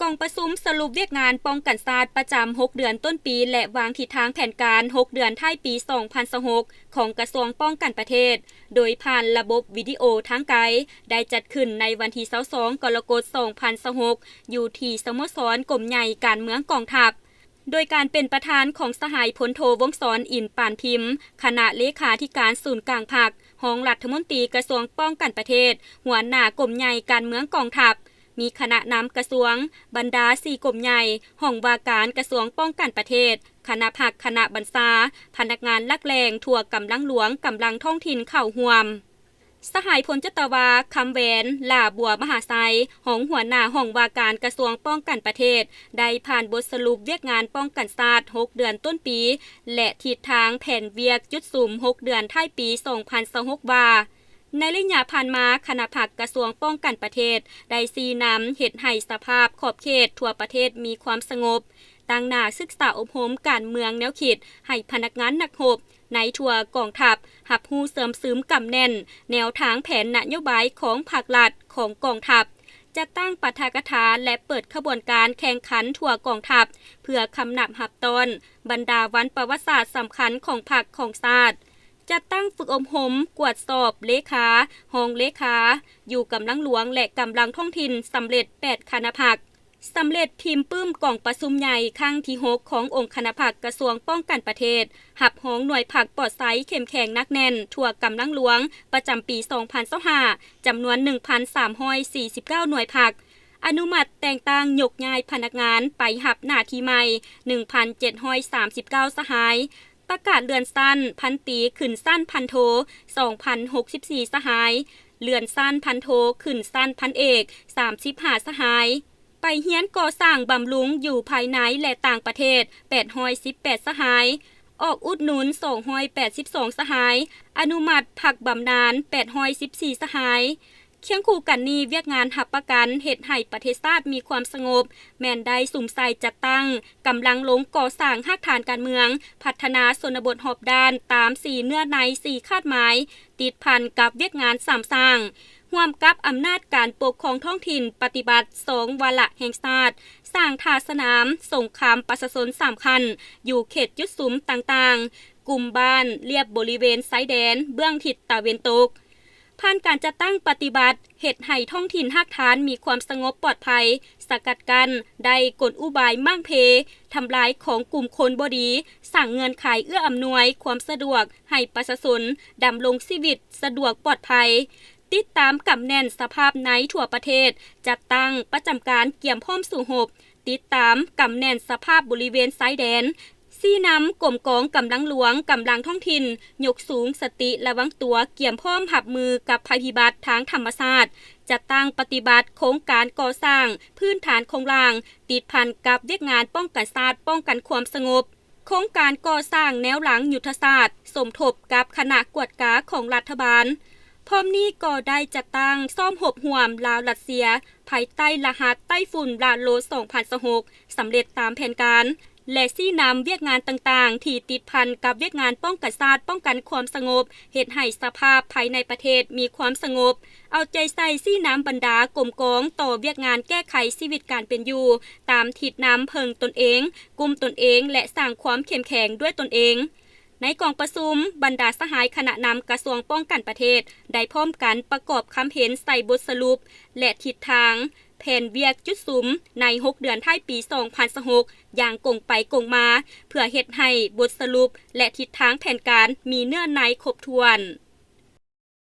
ກອງປະຊຸມສະຫຼຸບວຽກງານປ້ອງກັນຊາດປະຈຳຫົກເດືອນຕົ້ນປີ ແລະ ວາງທິດທາງແຜນການຫົກເດືອນທ້າຍປີສອງພັນຊາວຫົກ ຂອງກະຊວງປ້ອງກັນປະເທດ ໂດຍຜ່ານລະບົບວິດີໂອທາງໄກ ໄດ້ຈັດຂຶ້ນໃນວັນທີຊາວສອງ ກໍລະກົດ ສອງພັນຊາວຫົກ ຢູ່ທີ່ສະໂມສອນກົມໃຫຍ່ການເມືອງກອງທັບ ໂດຍການເປັນປະທານຂອງສະຫາຍພົນໂທ ວົງສອນ ອິນປານພິມ, ຄະນະເລຂາທິການສູນກາງພັກ, ຮອງລັດຖະມົນຕີກະຊວງປ້ອງກັນປະເທດ, ຫົວໜ້າກົມໃຫຍ່ການເມືອງກອງທັບ, ມີຄະນະນຳກະຊວງ, ບັນດາສີ່ກົມໃຫຍ່, ຫ້ອງວ່າການກະຊວງປ້ອງກັນປະເທດ, ຄະນະພັກ, ຄະນະບັນຊາ, ພະນັກງານຫຼັກແຫຼ່ງທົ່ວກຳລັງຫຼວງ, ກຳລັງທ້ອງຖິ່ນເຂົ້າຮ່ວມ. ສະຫາຍພົນຈັດຕະວາ ຄຳແຫວນ ຫຼ້າບົວມະຫາໄຊ, ຮອງຫົວໜ້າຫ້ອງວ່າການກະຊວງປ້ອງກັນປະເທດ ໄດ້ຜ່ານບົດສະຫຼຸບວຽກງານປ້ອງກັນຊາດຫົກເດືອນຕົ້ນປີ ແລະ ທິດທາງແຜນວຽກຈຸດສຸມຫົກເດືອນທ້າຍປີສອງພັນຊາວຫົກ ວ່າ ໃນໄລຍະຜ່ານມາ, ຄະນະພັກກະຊວງປ້ອງກັນປະເທດ ໄດ້ຊີ້ນຳເຮັດໃຫ້ສະພາບຂອບເຂດທົ່ວປະເທດມີຄວາມສະຫງົບ, ຕັ້ງໜ້າສຶກສາອົບຮົມການເມືອງແນວຄິດໃຫ້ພະນັກງານນັກຮົບ ໃນທົ່ວກອງທັບ ຮັບຮູ້ເຊື່ອມຊຶມກຳແໜ້ນແນວທາງແຜນນະໂຍບາຍຂອງພັກລັດ, ຂອງກອງທັບ, ຈັດຕັ້ງປາຖະກະຖາ ແລະ ເປີດຂະບວນການແຂ່ງຂັນທົ່ວກອງທັບ ເພື່ອຄຳນັບຮັບຕ້ອນບັນດາວັນປະຫວັດສາດສຳຄັນຂອງພັກຂອງຊາດ, ຈັດຕັ້ງຝຶກອົບຮົມ, ກວດສອບເລຂາ, ຮອງເລຂາ, ຢູ່ກຳລັງຫຼວງ ແລະ ກຳລັງທ້ອງຖິ່ນສຳເລັດແປດຄະນະພັກ. ສຳເລັດພິມປຶ້ມກອງປະຊຸມໃຫຍ່ຄັ້ງທີຫົກ ຂອງອົງຄະນະພັກກະຊວງປ້ອງກັນປະເທດ, ຮັບຮອງໜ່ວຍພັກປອດໃສເຂັ້ມແຂງໜັກແໜ້ນທົ່ວກຳລັງຫຼວງ ປະຈຳປີສອງພັນຊາວຫ້າ ຈຳນວນໜຶ່ງພັນສາມຮ້ອຍສີ່ສິບເກົ້າໜ່ວຍພັກ, ອະນຸມັດແຕ່ງຕັ້ງຍົກຍ້າຍພະນັກງານໄປຮັບໜ້າທີ່ໃໝ່ໜຶ່ງພັນເຈັດຮ້ອຍສາມສິບເກົ້າສະຫາຍ, ປະກາດເລື່ອນຊັ້ນພັນຕີຂຶ້ນຊັ້ນພັນໂທສອງພັນຫົກສິບສີ່ສະຫາຍ, ເລື່ອນຊັ້ນພັນໂທຂຶ້ນຊັ້ນພັນເອກສາມສິບຫ້າສະຫາຍ. ໄປຮຽນກໍ່ສ້າງບຳລຸງຢູ່ພາຍໃນ ແລະ ຕ່າງປະເທດແປດຮ້ອຍສິບແປດສະຫາຍ, ອອກອຸດໜູນສອງຮ້ອຍແປດສິບສອງສະຫາຍ, ອະນຸມັດພັກບຳນານແປດຮ້ອຍສິບສີ່ສະຫາຍ. ຄຽງຄູ່ກັນນີ້, ວຽກງານຮັບປະກັນເຮັດໃຫ້ປະເທດຊາດມີຄວາມສະຫງົບ ແມ່ນໄດ້ສຸມໃສ່ຈັດຕັ້ງກຳລັງລົງກໍ່ສ້າງຮາກຖານການເມືອງ, ພັດທະນາຊົນນະບົດຮອບດ້ານຕາມສີ່ເນື້ອໃນ, ສີ່ຄາດໝາຍ ຕິດພັນກັບວຽກງານສາມສ້າງ, ຮ່ວມກັບອຳນາດການປົກຄອງທ້ອງຖິ່ນປະຕິບັດສອງວາລະແຫ່ງຊາດ, ສ້າງທ່າສະໜາມສົງຄາມປະຊາຊົນສາມຂັ້ນ ຢູ່ເຂດຈຸດສຸມຕ່າງໆ, ກຸ່ມບ້ານລຽບບໍລິເວນຊາຍແດນເບື້ອງທິດຕາເວັນຕົກ. ຜ່ານການຈັດຕັ້ງປະຕິບັດ ເຮັດໃຫ້ທ້ອງຖິ່ນຮາກຖານມີຄວາມສະຫງົບປອດໄພ, ສະກັດກັ້ນໄດ້ກົນອຸບາຍມ້າງເພ, ທຳລາຍຂອງກຸ່ມຄົນບໍ່ດີ, ສ້າງເງື່ອນໄຂເອື້ອອຳນວຍຄວາມສະດວກໃຫ້ປະຊາຊົນດຳລົງຊີວິດສະດວກປອດໄພ, ຕິດຕາມກຳແໜ້ນສະພາບໃນທົ່ວປະເທດ, ຈັດຕັ້ງປະຈຳການກຽມພ້ອມສູ້ຮົບ, ຕິດຕາມກຳແໜ້ນສະພາບບໍລິເວນຊາຍແດນ, ຊີ້ນຳກົມກອງກຳລັງຫຼວງ, ກຳລັງທ້ອງຖິ່ນ, ຍົກສູງສະຕິລະວັງຕົວ, ກຽມພ້ອມຮັບມືກັບໄພພິບັດທາງທຳມະຊາດ, ຈັດຕັ້ງປະຕິບັດໂຄງການກໍ່ສ້າງພື້ນຖານໂຄງລ່າງ ຕິດພັນກັບວຽກງານປ້ອງກັນຊາດ, ປ້ອງກັນຄວາມສະຫງົບ, ໂຄງການກໍ່ສ້າງແນວຫຼັງຍຸດທະສາດ, ສົມທົບກັບຄະນະກວດກາຂອງລັດຖະບານ. ພ້ອມນີ້ກໍໄດ້ຈັດຕັ້ງຊ້ອມຮົບຮ່ວມລາວ-ຣັດເຊຍ ພາຍໃຕ້ລະຫັດໄຕ້ຝຸ່ນລາໂລສອງພັນຊາວຫົກ ສຳເລັດຕາມແຜນການ ແລະ ຊີ້ນຳວຽກງານຕ່າງໆ ທີ່ຕິດພັນກັບວຽກງານປ້ອງກັນຊາດ, ປ້ອງກັນຄວາມສະຫງົບ, ເຮັດໃຫ້ສະພາບພາຍໃນປະເທດມີຄວາມສະຫງົບ, ເອົາໃຈໃສ່ຊີ້ນຳບັນດາກົມກອງຕໍ່ວຽກງານແກ້ໄຂຊີວິດການເປັນຢູ່ ຕາມທິດນຳເພິ່ງຕົນເອງ, ກຸ້ມຕົນເອງ ແລະ ສ້າງຄວາມເຂັ້ມແຂງດ້ວຍຕົນເອງ. ໃນກອງປະຊຸມ, ບັນດາສະຫາຍຄະນະນຳກະຊວງປ້ອງກັນປະເທດ ໄດ້ພ້ອມກັນປະກອບຄຳເຫັນໃສ່ບົດສະຫຼຸບ ແລະ ທິດທາງແຜນວຽກຈຸດສຸມໃນຫົກເດືອນທ້າຍປີສອງພັນຊາວຫົກ ຢ່າງກົງໄປກົງມາ ເພື່ອເຮັດໃຫ້ບົດສະຫຼຸບ ແລະ ທິດທາງແຜນການມີເນື້ອໃນຄົບຖ້ວນ.